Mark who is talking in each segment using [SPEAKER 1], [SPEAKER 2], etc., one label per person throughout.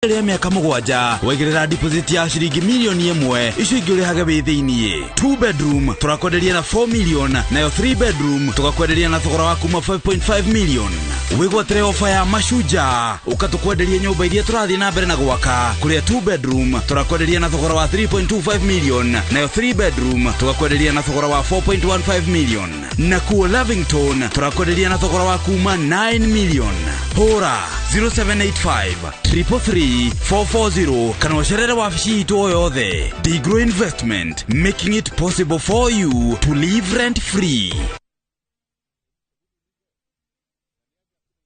[SPEAKER 1] Rĩa mĩaka 7 waigĩrĩra deposit ya ciringi milioni 1, icio ingĩ ũrĩhage wĩ thĩiniĩ. 2 bedroom tũrakwenderia na 4 million, nayo 3 bedroom tũgakwenderia na thogora wa kuma 5.5 million. Wĩgwatĩre ofa ya mashujaa, ũkatũkwenderia nyũmba iria tũrathiĩ na mbere na gwaka, kũrĩa 2 bedroom tũrakwenderia na thogora wa 3.25 million, nayo 3 bedroom tũgakwenderia na thogora wa 4.15 million. Nakuo Lavington tũrakwenderia na thogora wa kuma 9 million. Hũra 0785 333 440 kana ũcerere wabici itũ o yothe. Degro Investment, making it possible for you to live rent free.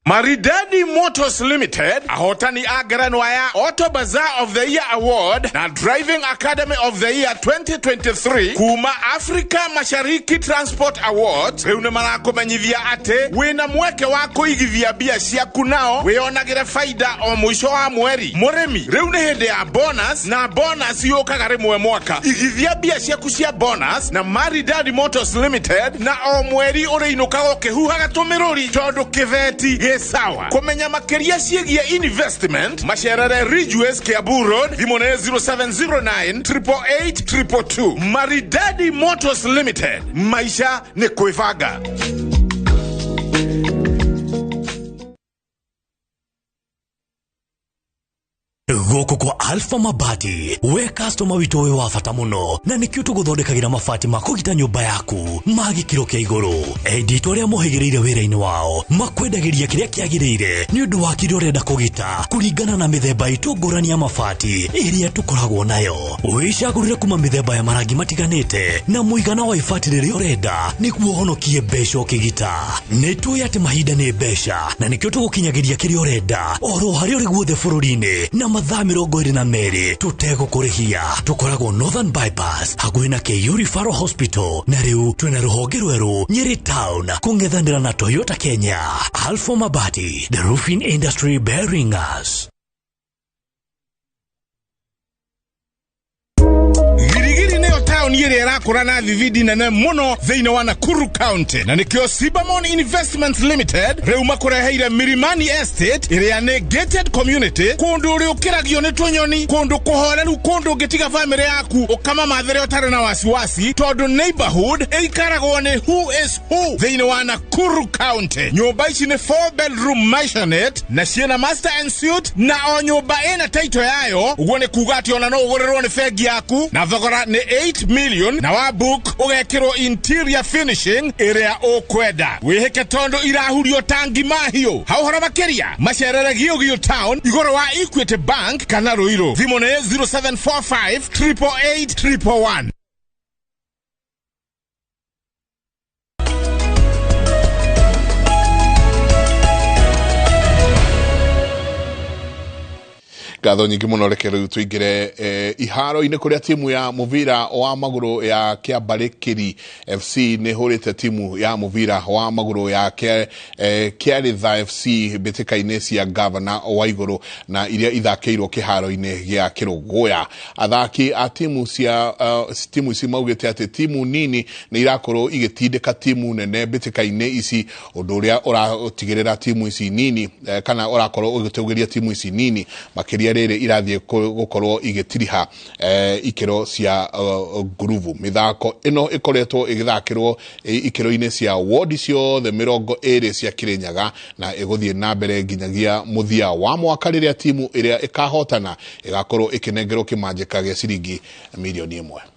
[SPEAKER 2] Maridadi Motors Limited, ahotani a ngerenwa ya Auto Bazaar of the Year Award na Driving Academy of the Year 2023 kuma Africa Mashariki Transport Awards, riu nĩ marakũmenyithia atĩ wĩna mweke wa kũigithia mbia ciaku nao wĩyonagĩre faida o mũico wa mweri. Mũrĩmi, rĩu nĩ hĩndĩ ya bonus, na bonus yũkaga rĩmwe mwaka. Igithia mbia ciaku cia bonus na Maridadi Motors Limited, na o mweri ũrĩinũkaga ũkĩhuhaga tũmĩrũri tondũ kĩbeti gĩ sawa. Kũmenya makĩria ciĩgiĩ investment, macerere Ridgeways, Kiambu Road, thimũ nĩ 0709 888 222. Maridadi Motors Limited, maisha nĩ kwĩbanga.
[SPEAKER 3] Gũkũ kwa Alpha Mabati, we customer witũ wĩ wa bata mũno, na nĩkĩo tũgũthondekagĩra mabati ma kũgita nyũmba yaku ma gĩkĩro kĩa igũrũ. Endia itũ arĩa mohĩgĩrĩire wĩra-inĩ wao makwendagĩria kĩrĩa kĩagĩrĩire nĩ ũndũ wa kĩrĩa ũrenda kũgita kũringana na mĩthemba itũ ngũrani ya mabati ĩrĩa tũkoragwo nayo. Wĩcagũrĩre kuma mĩthemba ya marangi matiganĩte na mũigana wa ibati rĩrĩa ũrenda nĩguo ũhonokie mbeca ũkĩgita. Nĩ tũĩ atĩ mahinda nĩ mbeca, na nĩkĩo tũgũkinyagĩria kĩrĩa ũrenda oro harĩa ũrĩ guothe bũrũri-inĩ na mathaa 22 tũtegũkũrĩhia. Tũkoragwo Northern Bypass hakuhĩ na KU Referral Hospital, na rĩu twĩna rũhonge rwerũ Nyeri Town kũng'ethanĩra na Toyota Kenya. Alpha Mabati, the roofing industry bearing us.
[SPEAKER 2] Girigiri nĩyo taũni ĩrĩa ĩrakũra na thithidi nene mũno thĩinĩ wa Nakuru County, na nĩkĩo Sibamon Investments Limited rĩu makũreheire Milimani Estate ĩrĩa nĩ gated community, kũndũ ũrĩũkĩragio nĩ tũnyoni, kũndũ kũhoreru, kũndũ ũngĩtiga bamĩrĩ yaku ũkamamathĩre ũtarĩ na wasiwasi, tondũ neighborhood ĩikaragwo nĩ who is who thĩinĩ wa Nakuru County. Nyũmba ici nĩ 4 bedroom maisonette na ciĩna master and suite, na o nyũmba ĩna title yayo, ũguo nĩ kuga atĩ ona no ũgũrĩrwo nĩ bengi yaku, na thogora nĩ 8 million, na wa book ũgekĩrwo interior finishing ĩrĩa ũkwenda. Wĩhĩke tondũ irahurio tangi mahiũ. Ha ũhoro makĩria macerere Gĩũgĩũ Town igũrũ wa Equity Bank kana Ruiru. Thimũ nĩ 0745 888 111.
[SPEAKER 4] Ngatho nyingĩ mũno. Reke rĩu tũingĩre iharo-inĩ kũrĩa timu ya mũbira wa magũrũ ya Kĩambarĩkĩri FC nĩ hũrĩte timu ya mũbira wa magũrũ ya Kĩarĩtha FC mbĩtĩka-inĩ cia Gavana wa igũrũ na iria ithakĩirwo kĩharo-inĩ gĩa Kĩrũgũya. Athaki a timu cia timu ici maugĩte atĩ timu nini nĩ irakorwo igĩtindĩka timu nene mbĩtĩka-inĩ ici, ũndũ ũrĩa ũratigĩrĩra timu ici nini kana ũrakorwo ũgĩtũgĩria timu ici nini makĩria rĩrĩ irathiĩ gũkorwo igĩtiriha ikĩro cia ngurubu. Mĩthako ĩno ĩkoretwo ĩgĩthakĩrwo ikĩro-inĩ cia wodi ciothe 20 cia Kĩrĩnyaga na ĩgũthiĩ na mbere nginyagia mũthia wa mwaka rĩrĩa timu ĩrĩa ĩkahotana ĩgakorwo ĩkĩnengerwo kĩmanjĩka gĩa ciringi milioni 1.